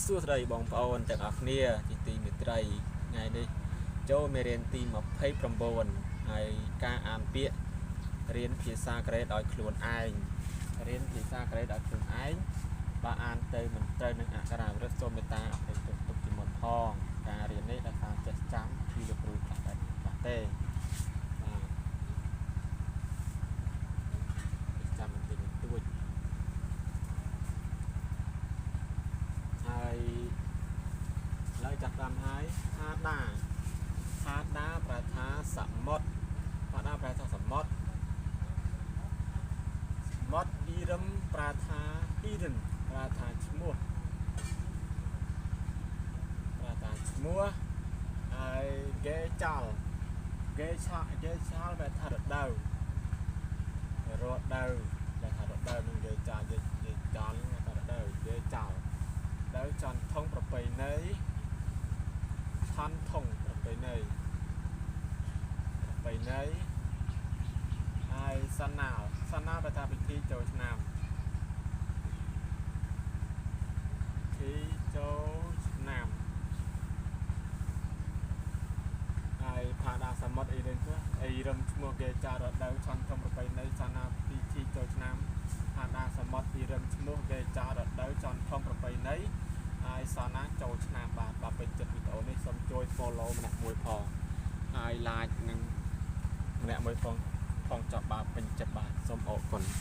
សួស្តីបងប្អូនទាំងអស់គ្នាជាទីមេត្រីថ្ងៃនេះចូលមេរៀនទី29ហើយការអានពាក្យរៀនភាសាកូរ៉េដោយខ្លួនឯងរៀនភាសាកូរ៉េដោយខ្លួនឯងបើអានទៅមិនត្រូវនឹងអក្ខរាវិរុទ្ធសូមមេត្តាអភ័យទោសទុកជាមុនផងការរៀននេះដោយសារចេះចាំពីលោកគ្រូខ្លះដែរខ្លះទេបាទចាំបន្តិចបន្តួចហើយឡើយចាប់តាមហើយហាដាហាដាប្រថាសមុទ្រហាដាប្រថាសមុទ្រសមុទ្រអ៊ីរឹមប្រថាអ៊ីរិនប្រថាឈ្មោះប្រថាឈ្មោះហើយគេចោលគេឆាគេឆាលបែថារដូវរដូវបែថារដូវនឹងគេចាគេគេចោលថារដូវគេចោលដូវចន្ទថងប្រពៃណីឆាន់ថងប្រពៃណីប្រពៃណីហើយសាណាលសាណាលបែថាពិធីចូលឆ្នាំពិធីចូលឆ្នាំហើយផាដាសមុទ្រអីរឿងទៅអីរឹមឈ្មោះគេចារដូវឆន្ទធំប្រពៃណីសាណាពិធីចូលឆ្នាំផាដាសមុទ្រអីរឹមឈ្មោះគេចារដូវចន្ទធំប្រពៃណីហើយសាណាចូលឆ្នាំបាទបើពេញចិត្តវីដេអូនេះសូមជួយ follow ម្នាក់មួយផងហើយ like និងម្នាក់មួយផងផងចប់បាទពេញចិត្តបាទសូមអរគុណ។